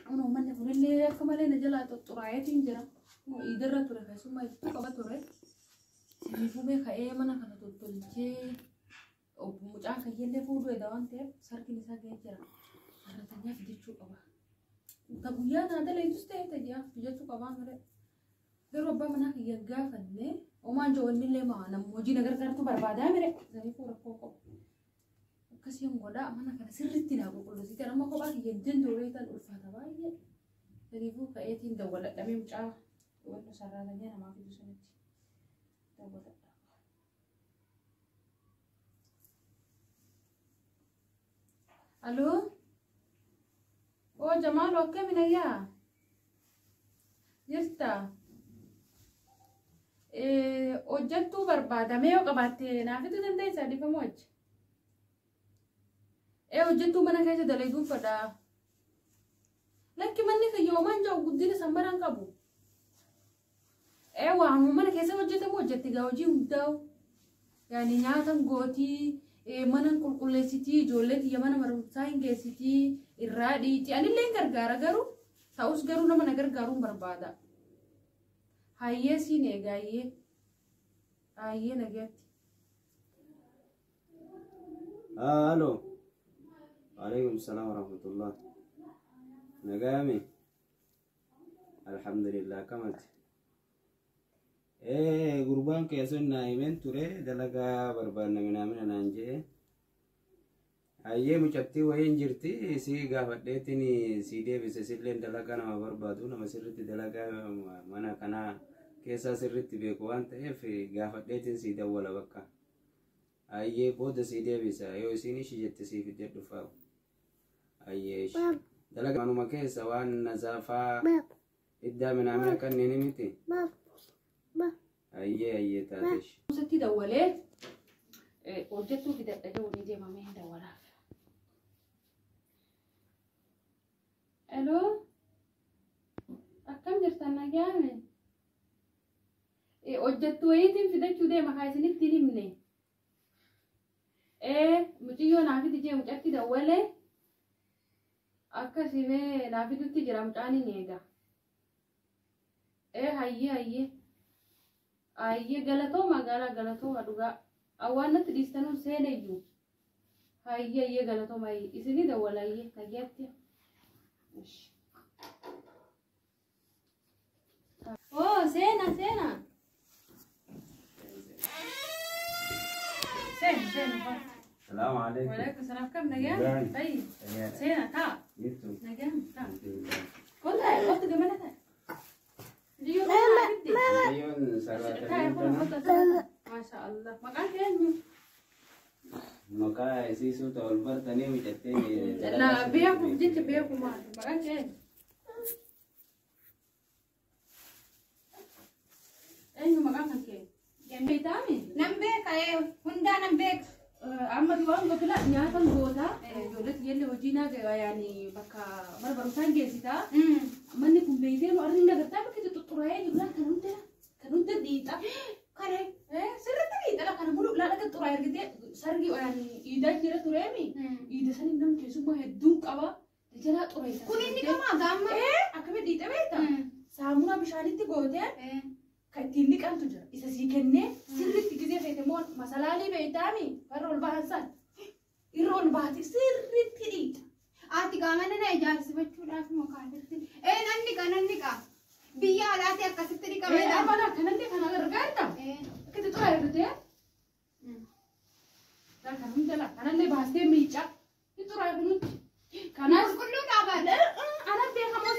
Kunoo manni kunillee akka malee na jalaa xuxxuraa'eetiin jira. Kunoo iidarra ture keessummaa itti qaba ture. Siniifumee ka'ee mana kana tottolchee mucaan kayyellee fuudhuu eda waan ta'eef sarkiin isaa ga'ee jira. Sarratanyaa fidachuu qaba. Ta guyyaa naa dalaydus ta'e ta ji'a fidachuu qabaa malee. Garuu abbaa manaa kiyya gaafanne homaan joowwannillee maa nama hojii na gargaartu barbaadaa mire. Saniifuu rakkoo qabu. Akkasiin godhaa mana kana sirriitti naa qulqulleessite amma kophaa kiyya hin danda'u beektan ulfaata baay'ee. Saniifuu ka'eetiin dawwaladhamee mucaa wanna sarraatanii namaa fidu sanitti dawwaladha. Aloo? Oo Jamaaloo akkami nayyaa? Jirta? Hojjettuu barbaadamee yoo qabaatte naa fiduu dandeessaa dhiifama wajji? Ee hojjettuu mana keessa dalaguun fedha. Lakki manni kiyya homaan jiru guddina sammaraan qabu. Ee waamuu mana keessa hojjetamu hojjetti gaa hojii hundaa'u. Yaani nyaatan gootii, mana qulqulleessitii, ijoollee tiyya mana barumsaa hin geessitii, irraa dhiitii. Anillee hin gargaara garuu ta'us garuu nama na gargaaruun barbaada. Hayyee siin eega hayyee. Hayyee nagaatti. Halo. Waalaikum salam warahmatullah. Nagayami. Alhamdulillah akkamati. Ee gurbaan kee sun naa himeen ture dalagaa barbaanna minaamina naan jee. Hayyee mucattii wayiin jirti sii gaafadheetiin sii deebise silleen dalagaa nama barbaadu nama sirritti dalagaa mana kanaa keessaa sirritti beeku waan ta'eef gaafadheetiin sii dawwala bakka. Hayyee booda sii deebisa yoo isiin ishii jette sii fidee dhufaa. Hayyee ishi. Dalagaa manuma keessa waan nazaafaa iddaa minaamina kanneen miti. Hayyee hayyee taate ishi. Sitti dawwalee hojjettuu fidadha jedhu ni deemamee hin dawwalaaf. Hello? Akkam jirtan nagaame? Hojjettuu wayiitiin fidachuu deema kaa isinitti hin himne. Ee muciyyoo naa fidi jee mucatti dawwalee akkasimee naa fidutti jira mucaan hin eega. Ee hayyee hayyee. Hayyee galatooma gaala galatooma dhugaa. Awwaan natti dhiistanuun seeneyyuu. Hayyee hayyee galatooma hayyee. Isinii dawwala hayyee nagaatti. Oo seena seena. Seena seena faatu. Salaamu alaikum. Waalaikum salaam kam nagaan? Tayi. Seena taa. Jirtu. Nagaan taa. Kota kota gamana taa. Mucayyoo kana fidde. Mucayyoon Taa'e sarraatanii kun tana uffata isaa. Maasha Allah. Maqaan kee eenyu? maqaa isiisuu ta'u ol bartanii mucattiin La beekuuf jecha beeku maali? Maqaan kee eenyu? Eenyu maqaan kan kee? Beektaami? Nan beeka hundaa nan beeka. Amma waan gotula nyaatan goota ijoollee xiyyeellee hojii naa yaani bakka mana barumsaan geessitaa. Manni kun beektee nu arri nagartaa bakki xuxxuraa'ee jiru laa kan hunda dhiixa. Kana Sirriitti dhiixa kana mulu laa dhaga xuraa'ee argitee sargi yaani iidaa jira tureemi. Iida sanii namni keessummaa hedduun qaba. Jalaa xureessa. Kun inni kamaa gaamma. Akkamitti dhiixa beektaa? Saamunaa bishaanitti gootee kan ittiin dhiqantu jira. Isa sii kennee sirriitti gizee feete immoo masalaalii beektaami warra ol bahan san irra ol baate sirriitti dhiixa. Ati gaamana na ijaarsifachuudhaaf moo kaasitti? Ee nan dhiqa nan dhiqa. Biyya alaatti akkasitti dhiqama. Ee amma kanallee kana gargaarta. Akkatti xuraa'e argitee. Kan hunda laa kanallee baastee miica. Xuraa'e kunutti. Kanaas Qulqulluu dhaabaa. ana beekamoo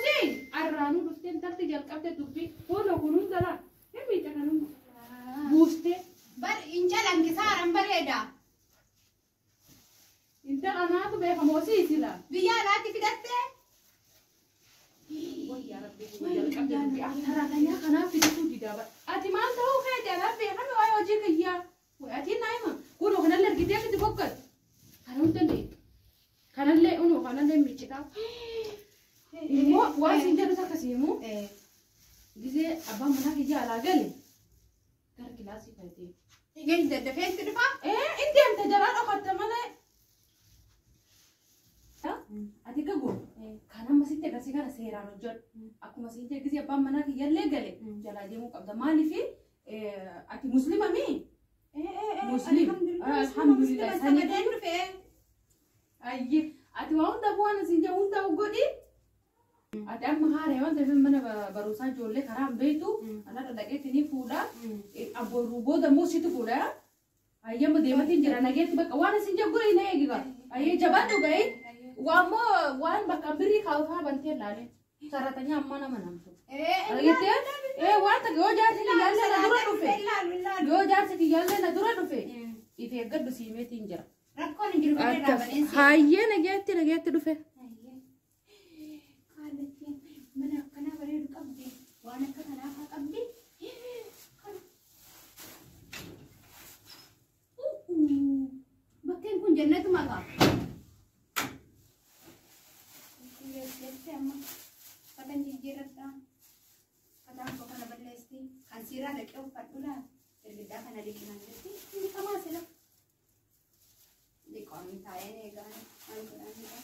arraanuu dhuftee intalti jalqabde dubbii kun kun hunda laa hin miica kan hunda buustee. Bar hin calanqisaaran bareeda. Intal anaatu beekamoo siisila. Biyya alaatti fidattee. Saraatanyaa kanaaf fidituu didaa bara. Ati maal ta'uu keeti anaaf beekame waa'ee hojii kiyyaa. Ati naayima kunoo kanallee argitee akkatti boqqatu. Kana hunda beektu. Kanallee unoo kanallee miiccitaa. Immoo waan siin jedhus akkasii immoo gisee abbaan manaa kiyyaa alaa gale gara kilaasii fayyadee. Gadi daddafeetti dhufaa. Ee inni deemte jalaa dhokatte malee. Ati gago Kan amma sitti agarsiise kana seeraan hojjedhu. Akkuma siin jedhe gisee abbaan manaa kiyyallee gale jalaa deemuu qabda. Maaliif ati muslima mii? Muslim. Alhamdulillah. Sagadeen dhufee. Ayyee ati waa hunda bu'aan siin jedhe hunda godhi. Ati amma haaree waan ta'eef mana barumsaa ijoollee karaa hin beektu anarra dhaqeetti ni fuudha. Abbooruu booda immoo situ fuudha. Ayyama deematiin jira nageetti bakka waan isin jedhu gurri na eegi. Ayyee jabaadhu ga'ee. Waammoo waan bakka birrii kaa'u fa'aa bantee ilaale. Sarratanya ammaa nama namtu. Argitee? Waan takka yoo jaarsi kiyyaallee na dura dhufe. Yoo jaarsi kiyyaallee na dura dhufe. If eeggadhu siimeetiin jira. Rakkoon hin jiru birrii irraa baneen. Hayyee nageetti nageetti dhufe. Kaallattiin mana akkanaa bareedu qabdi. Waan akka kanaa fa'aa qabdi. Bakkeen kun jannatu maqaa. Amma uffatan jijjiirradha. Uffata koo kana balleessi. Kan siiraa dhaqee uffadhu laata. Girgiddaa kana liqinaan jirti. Inni kamaa sila. Liqoon taa'een eegaa maal godhaan.